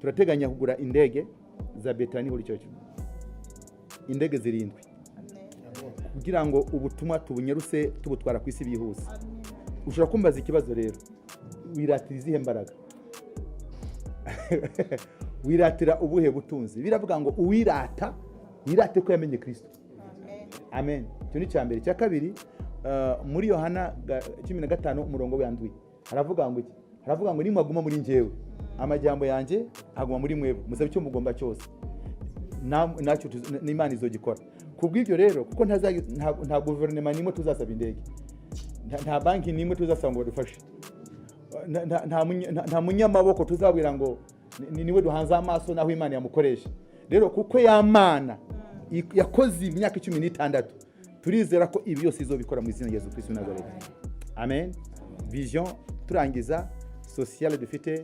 Turateganya kugura indege za Betani Holy Church, indege zirindwi, kugira ngo ubutumwa tubunyaruse, tubutwara ku isi byihuse. Ushobora kumbaza ikibazo rero: wiratira izihe mbaraga? Wiratira ubuhe butunzi? Biravuga ngo uwirata yirate ko yamenye Kirisito. Amen. Icyo ni icya mbere. Icya kabiri, muri Yohana 15 umurongo w'indwi haravuga ngo iki? Haravuga ngo: "Nimwaguma muri njyewe, amajyambo yanjye aguma muri mwebwe, musabe icyo mugomba cyose, nacyo n'Imana izogikora." Ku bw'ibyo rero, kuko nta guverinoma n'imwe tuzasaba indege, nta banki n'imwe tuzasaba ngo badufashe, nta munyamaboko tuzabwira ngo niwe duhanze amaso naho Imana yamukoresha. Rero kuko ya Mana yakoze imyaka 16, turizera ko ibi byose izobikora mu izina rya Yesu Kristo Nazareti. Amen. Vision turangiza sociale dufite,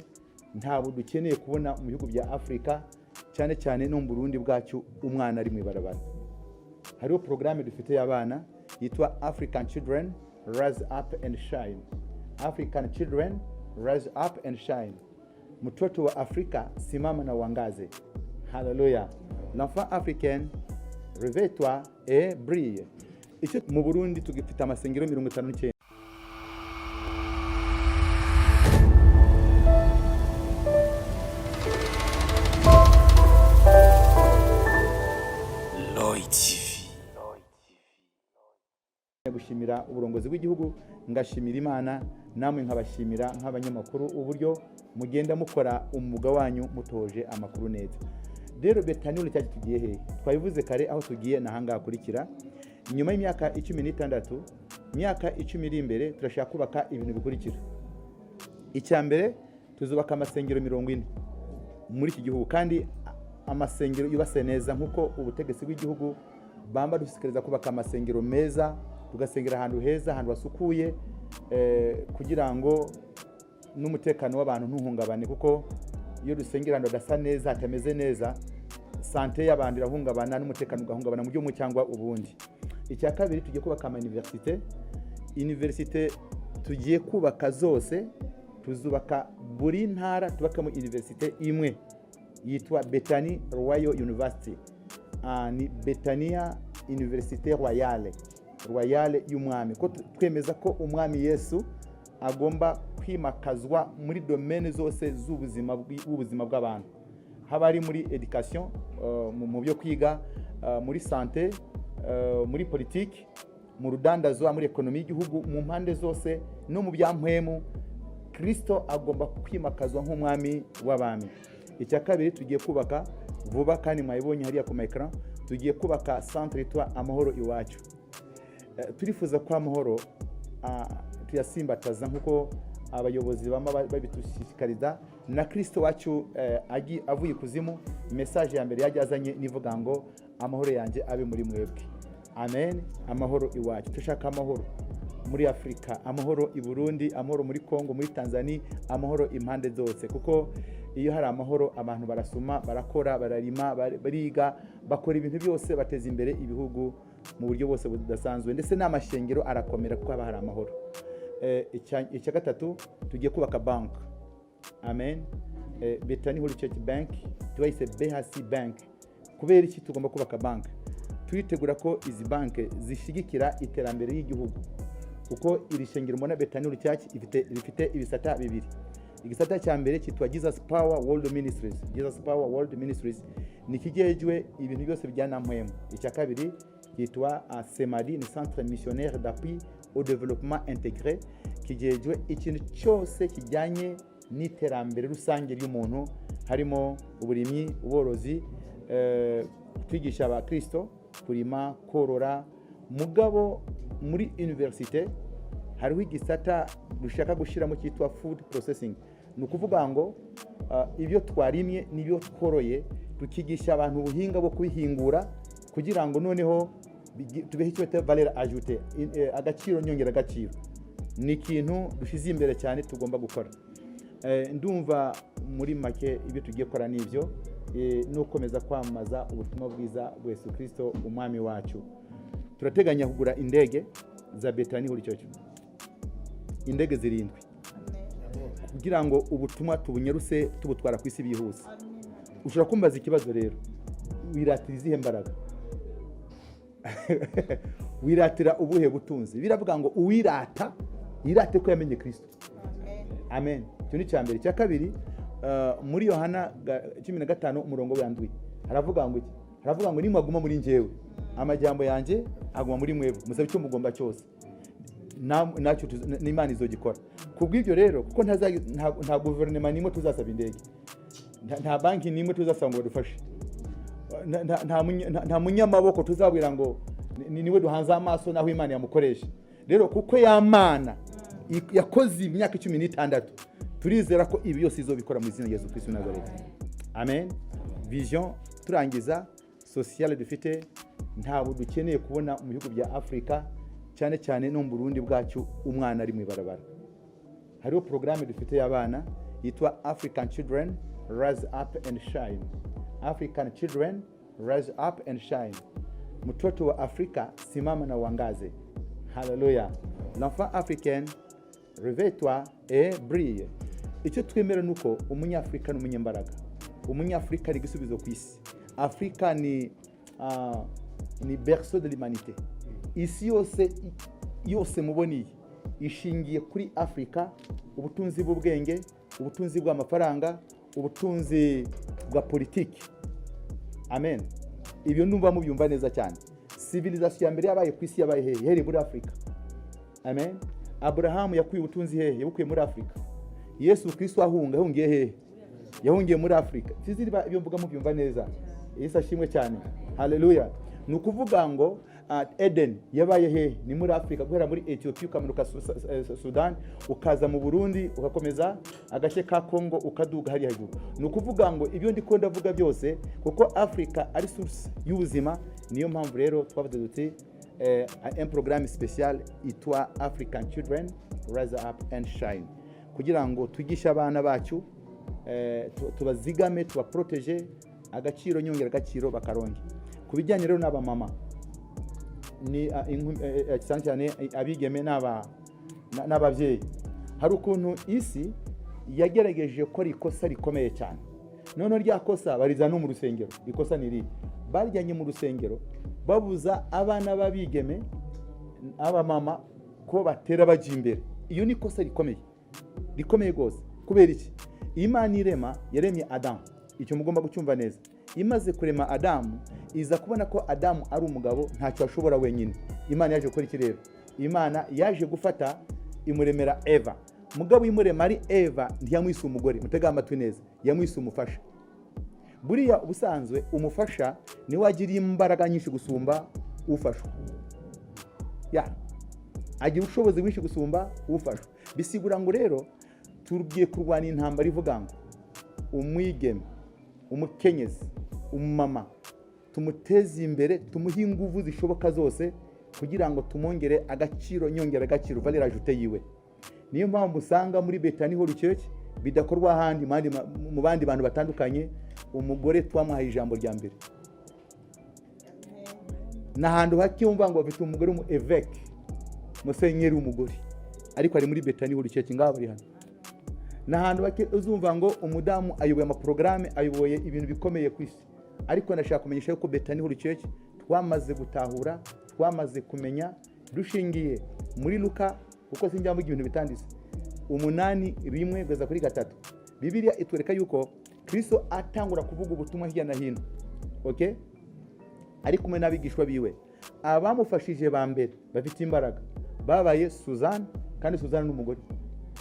ntabwo dukeneye kubona mu bihugu bya Afurika, cyane cyane no mu Burundi bwacu, umwana ari mu ibarabara. Hariho porogaramu dufite y'abana yitwa African Children Rise Up and Shine. African Children Rise Up and Shine, mtoto wa Afrika simama na uangaze. Haleluya! L'enfant africain, réveille-toi et brille. Icyo mu Burundi tugifite amasengero 59. Lloyd TV. Gushimira uburongozi bw'igihugu, ngashimira Imana, namwe nkabashimira nk'abanyamakuru uburyo mugenda mukora umwuga wanyu mutoje amakuru neza. Rero Betani cyacu tugiye hehe? Twabivuze kare, aho tugiye ni ahangaha hakurikira. Nyuma y'imyaka 16, imyaka 10 iri imbere, turashaka kubaka ibintu bikurikira. Icya mbere, tuzubaka amasengero 40 muri iki gihugu, kandi amasengero yubatse neza, nk'uko ubutegetsi bw'igihugu bamba dushishikariza kubaka amasengero meza, tugasengera ahantu heza, ahantu hasukuye, kugira ngo n'umutekano w'abantu ntuhungabane, kuko iyo dusengera ahantu hadasa neza, hatameze neza, santé y'abantu irahungabana n'umutekano ugahungabana mu buryo bumwe cyangwa ubundi. Icya kabiri, tugiye kubaka ama université. Université tugiye kubaka zose, tuzubaka buri ntara tubakamo université imwe yitwa Betani Royal University. Ni Betania Université Royale, Royale y'umwami, ko twemeza ko umwami Yesu agomba kwimakazwa muri domaine zose z'ubuzima bw'ubuzima bw'abantu, haba ari muri education, mu byo kwiga, muri santé, muri politiki, mu rudandazwa, muri économie y'igihugu, mu mpande zose no mu bya mpwemu, Kristo agomba kwimakazwa nk'umwami w'abami. Icya kabiri, tugiye kubaka vuba, kandi mwayibonye hariya ku ma écran, tugiye kubaka centre yitwa Amahoro Iwacu. Turifuza ko amahoro tuyasimbataza nk'uko abayobozi bama babitushishikariza, na Kristo wacu avuye ikuzimu, message ya mbere yajya azanye nivuga ngo: "Amahoro yanjye abe muri mwebwe." Amen. Amahoro Iwacu, dushaka amahoro muri Afurika, amahoro i Burundi, amahoro muri Congo, muri Tanzania, amahoro impande zose, kuko iyo hari amahoro abantu barasoma, barakora, bararima, bariga, bakora ibintu byose, bateza imbere ibihugu mu buryo bwose budasanzwe, ndetse n'amashengero arakomera kuko haba hari amahoro. Icya gatatu, tugiye kubaka bank. Amen. Betani Holy Church Bank, tubayise BHC Bank. Kubera iki tugomba kubaka bank? Turitegura ko izi banki zishyigikira iterambere ry'igihugu, kuko iri shengero mbona, Betani Holy Church, rifite ibisata bibiri. Igisata cya mbere cyitwa Jesus Power World Ministries. Jesus Power World Ministries ni ikigejwe ibintu byose bya nampwemu. Icya kabiri cyitwa SEMADI, ni Centre Missionnaire d'appui au développement intégré, kijejwe ikintu cyose kijyanye n'iterambere rusange ry'umuntu, harimo uburimyi, ubworozi, kwigisha abakristo kurima, korora. Mugabo muri université hariho igisata dushaka gushyiramo cyitwa food processing. Ni ukuvuga ngo ibyo twarimye n'ibyo tworoye, tukigisha abantu ubuhinga bwo kubihingura, kugira ngo noneho tubeho icyo bita valeur ajoutée, agaciro nyongeragaciro. Ni ikintu dushyize imbere cyane tugomba gukora. Ndumva muri make ibyo tugiye gukora ni ibyo, no gukomeza kwamamaza ubutumwa bwiza bwa Yesu Kristo umwami wacu. Turateganya kugura indege za Betani Holy Church, indege zirindwi, kugira ngo ubutumwa tubunyaruse, tubutwara ku isi byihuse. Ushobora kumbaza ikibazo rero: wiratira izihe mbaraga? Wiratira ubuhe butunzi? Biravuga ngo uwirata yirate ko yamenye Kirisito. Amen. Icyo ni icya mbere. Icya kabiri, muri Yohana 15 umurongo w'indwi haravuga ngo iki? Haravuga ngo: "Nimwaguma muri njyewe, amajyambo yanjye aguma muri mwebwe, musabe icyo mugomba cyose, nacyo n'Imana izogikora." Ku bw'ibyo rero, kuko nta guverinoma n'imwe tuzasaba indege, nta banki n'imwe tuzasaba ngo badufashe, nta munyamaboko tuzabwira ngo niwe duhanze amaso naho Imana yamukoresha. Rero kuko ya Mana yakoze imyaka 16, turizera ko ibi byose izobikora mu izina rya Yesu Kristo Nazareti. Amen. Vision turangiza sociale dufite, ntabwo dukeneye kubona mu bihugu bya Afurika, cyane cyane no mu Burundi bwacu, umwana ari mu ibarabara. Hariho porogaramu dufite y'abana yitwa African Children Rise Up and Shine. African Children Rise Up and Shine, mtoto wa Afrika simama na uangaze. Haleluya! L'enfant africain, réveille-toi et brille. Icyo twemera ni uko Umunyafurika ni umunyembaraga, Umunyafurika ni igisubizo ku isi. Afurika ni berceau de l'humanité. Isi yose yose muboniye ishingiye kuri Afurika: ubutunzi bw'ubwenge, ubutunzi bw'amafaranga, ubutunzi bwa politiki. Amen. Ibyo ndumva mubyumva neza cyane. Civilisation ya mbere yabaye ku isi yabaye hehe? Hereye muri Afurika. Amen. Aburahamu yakuye ubutunzi hehe? Yabukuye muri Afurika. Yesu Kristo ahunga, yahungiye hehe? Yahungiye muri Afurika. Sinzi niba ibyo mvuga mubyumva neza. Yesu ashimwe cyane. Haleluya! Ni ukuvuga ngo Eden yabaye hehe? Ni muri Afurika, guhera muri Ethiopia, ukamanuka Sudan, ukaza mu Burundi, ugakomeza agace ka Congo, ukaduga hariya hejuru. Ni ukuvuga ngo ibyo ndi ko ndavuga byose, kuko Afurika ari source y'ubuzima. Niyo mpamvu rero twavuze duti un programme spécial itwa African Children Rise Up and Shine, kugira ngo twigishe abana bacu, tubazigame, tubaprotège, agaciro nyongera agaciro bakaronke. Ku bijyanye rero n'abamama ni cyane cyane abigeme n'ababyeyi, hari ukuntu isi yagerageje gukora ikosa rikomeye cyane. Noneho rya kosa barizana no mu rusengero. Ikosa ni irihe? Barijyanye mu rusengero, babuza abana b'abigeme, abamama, ko batera bajya imbere. Iyo ni ikosa rikomeye, rikomeye rwose. Kubera iki? Imana irema, yaremye Adamu. Icyo mugomba gucyumva neza. Imaze kurema Adamu, iza kubona ko Adamu ari umugabo, ntacyo ashobora wenyine. Imana yaje gukora iki rero? Imana yaje gufata imuremera Eva. Mugabo imurema ari Eva, ntiyamwise umugore. Mutege amatwi neza: yamwise umufasha. Buriya ubusanzwe umufasha niwe agira imbaraga nyinshi gusumba ufashwa, ya agira ubushobozi bwinshi gusumba ufashwa. Bisigura ngo rero tugiye kurwana intambara ivuga ngo umwigeme, umukenyezi, umumama tumuteze imbere, tumuhe ingufu zishoboka zose kugira ngo tumwongere agaciro nyongera agaciro, valeur ajoutée yiwe. Niyo mpamvu usanga muri Betani Holy Church bidakorwa ahandi mu bandi bantu batandukanye. Umugore twamuhaye ijambo rya mbere. Ni ahantu hake wumva ngo bafite umugore w'umu évêque, musenyeri w'umugore, ariko ari muri Betani Holy Church. Ngaho bari hano. Ni ahantu bake uzumva ngo umudamu ayoboye amaporogaramu, ayoboye ibintu bikomeye ku isi. Ariko ndashaka kumenyesha yuko Betani Holy Church twamaze gutahura, twamaze kumenya, dushingiye muri Luka, kuko sinjya mvuga ibintu bitanditse, 8:1-3, Bibiliya itwereka yuko Kristo atangura kuvuga ubutumwa hirya no hino, okay, ari kumwe n'abigishwa biwe, abamufashije ba mbere bafite imbaraga babaye Suzanne, kandi Suzanne ni umugore,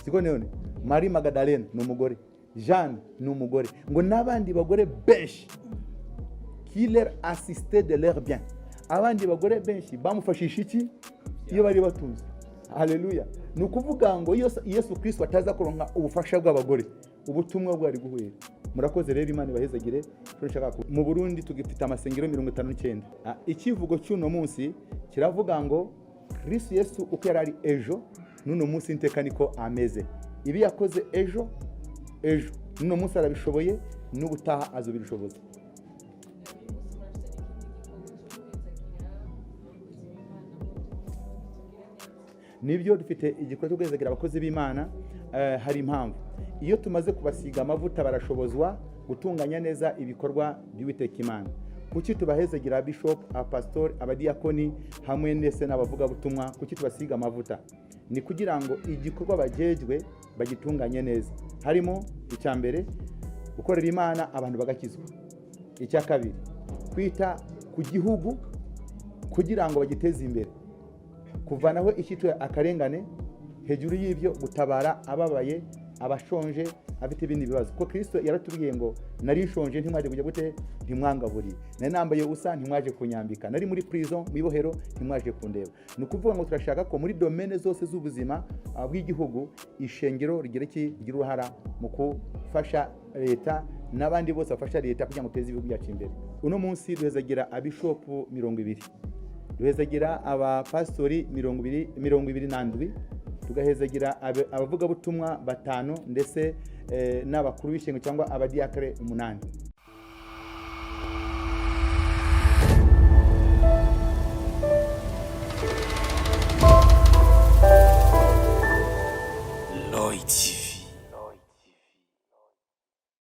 siko? None Marie Magdalene ni umugore, Jeanne ni umugore, ngo n'abandi bagore benshi qui leur assistait de leur bien. Abandi bagore benshi bamufashisha iki? Iyo bari batunze. Haleluya! Ni ukuvuga ngo iyo Yesu Kristo ataza kuronka ubufasha bw'abagore, ubutumwa bwari guhera. Murakoze rero, Imana ibahezagire. Icyo nshaka mu Burundi tugifite amasengero 59. Ikivugo cy'uno munsi kiravuga ngo Kristo Yesu uko yari ari ejo, n'uno munsi iteka niko ameze. Ibi yakoze ejo ejo, n'uno munsi arabishoboye, n'ubutaha azobishoboza. Uyu munsi murafite n'ikindi gikorwa cyo guhezagira abakozi b'Imana, tubwire neza. Nibyo, dufite igikorwa cyo guhezagira abakozi b'Imana. Hari impamvu iyo tumaze kubasiga amavuta barashobozwa. Gutunganya neza ibikorwa by'Uwiteka Imana. Kuki tubahezagira bishop, abapasitori, abadiyakoni hamwe ndetse n'abavugabutumwa? Kuki tubasiga amavuta? Ni kugira ngo igikorwa bagejwe bagitunganye neza. Harimo icya mbere, gukorera Imana abantu bagakizwa. Icya kabiri, kwita ku gihugu kugira ngo bagiteze imbere, kuvanaho icyitwa akarengane. Hejuru y'ibyo, gutabara ababaye, abashonje, afite ibindi bibazo, kuko Kirisito yaratubwiye ngo: "Nari nshonje, ntimwaje kujya gute? Ntimwangaburiye. Nari nambaye ubusa, ntimwaje kunyambika. Nari muri prison, mu ibohero, ntimwaje kundeba." Ni ukuvuga ngo turashaka ko muri domaine zose z'ubuzima bw'igihugu ishengero rigira iki? Rigira uruhara mu gufasha leta n'abandi bose bafasha leta kugira ngo duteze ibihugu byacu imbere. Uno munsi duhezagira abishopu 20, duhezagira abapasitori 27, tugahezagira abavugabutumwa batanu, ndetse n'abakuru b'ishengo cyangwa abadiyakare umunani. Lloyd TV.